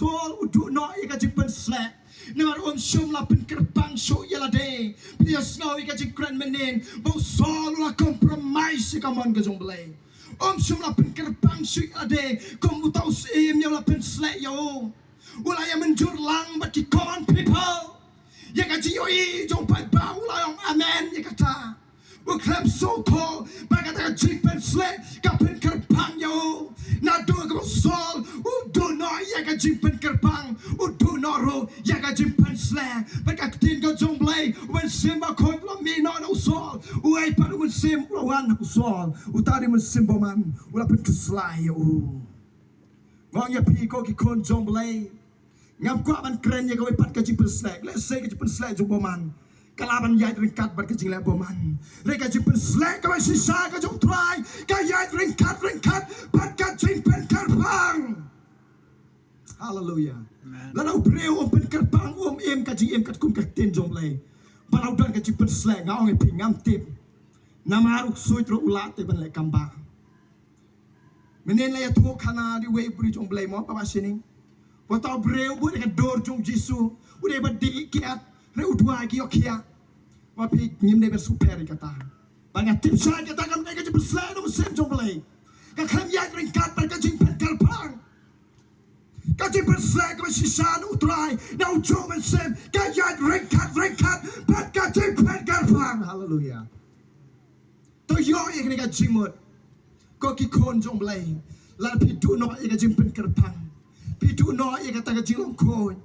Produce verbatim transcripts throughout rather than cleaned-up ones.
Saul u duh noh ïa ka jingpynsleh. Namar um shym la pynkyrpang shuh ïa lade. Phi ïa sngew ïa ka jingkren mynnin ba u Saul u la compromise ïa ka mon ka jong U Blei. Um shym la pynkyrpang shuh ïa lade kum uta u syiem ïa u la pynsleh ïa u. U la ïa mynjur lang bad ki khun people. Ïa ka jingïohi jong u paidbah u la ong amen ïa kata. U khlem sngewthuh ba kata ka jingpynsleh ka pynkyrpang ïa u. Naduh kaba u Saul u duh noh ïa ka jingpynkyrpang, u duh noh ruh ïa ka jingpynsleh. Bad ka ktien ka jong U Blei, u mynsiem bakhuid u la mih noh na u Saul. Uei pat u mynsiem u la wan na u Saul? Uta u dei u mynsiem bymman, u la pynkhuslai ïa u. Nga ong ïa phi ko ki khun jong U Blei, ngam kwah ban kren ïa kawei pat ka jingpynsleh. Lehse ka jingpynsleh jong u bymman ka lah ban ïaid ryngkat bad ka jingleh bymman. Hynrei ka jingpynsleh kaba shisha ka jong U Trai ka ïaid ryngkat ryngkat bad ka jingpynkyrpang. Haleluya. Amen. Lada u briew um pynkyrpang, um im ka jingim katkum ka ktien jong U Blei, ba la u don ka jingpynsleh, nga ong ïa phi, ngam tip. Namar u ksuid ruh u lah te ban leh kam ba. Mynnin la ïathuh khana da uwei u briew jong U Blei mo, Bah Shining. Ba uta u briew u bud ïa ka dur jong U Jisu, u dei ba dih kiad, hynrei u duwai ki ïoh khiah. Ba phi ngim dei ban sngewpher ïa kata. Ba nga tip shai kata kam dei ka jingpynsleh na u mynsiem jong U Blei. Ka khlem ïaid ryngkat bad ka jingpynkyrpang. Ka jingpynsleh kaba shisha na U Trai, na u jong u mynsiem, ka ïaid ryngkat ryngkat bad ka jingpynkyrpang. Haleluya. To ïoh ïa kane ka jingmut. Ko ki khun jong U Blei, lada phi duh noh ïa ka jingpynkyrpang, phi duh noh ïa kata ka jinglong khuid,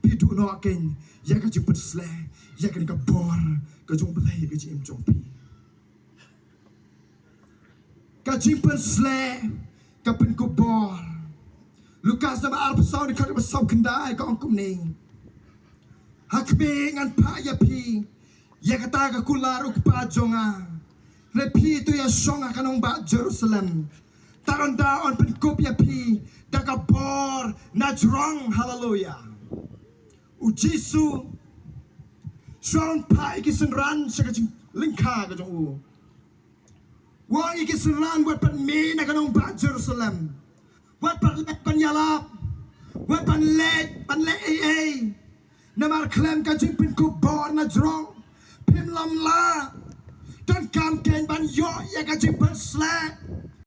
phi duh noh kein ïa ka jingpynsleh ïa kane ka bor ka jong U Blei ïa ka jingim jong phi. Ka jingpynsleh ka pynkup bor. Lukas lynnong ba arphew saw, dkhot ba saw khyndai ka ong kumne: Ha khmih ngan phah ïa phi ïa kata ka kular u Kpa jong nga. Hynrei phi to ïashong ha ka nongbah Jerusalem tad ynda yn pynkup ïa phi da ka bor na jrong. Haleluya. U Jisu shuwa un phah ïa ki synran sha ka jinglyngkha ka jong u, u ong ïa ki synran, wat pat mih na ka nongbah Jerusalem. Wat pat leh ban ïalap, wat pat leh ban leh ei ei. Namar khlem ka jingpynkup bor na jrong phim lam lah. Donkam kein ban ïoh ïa ka jingpynsleh.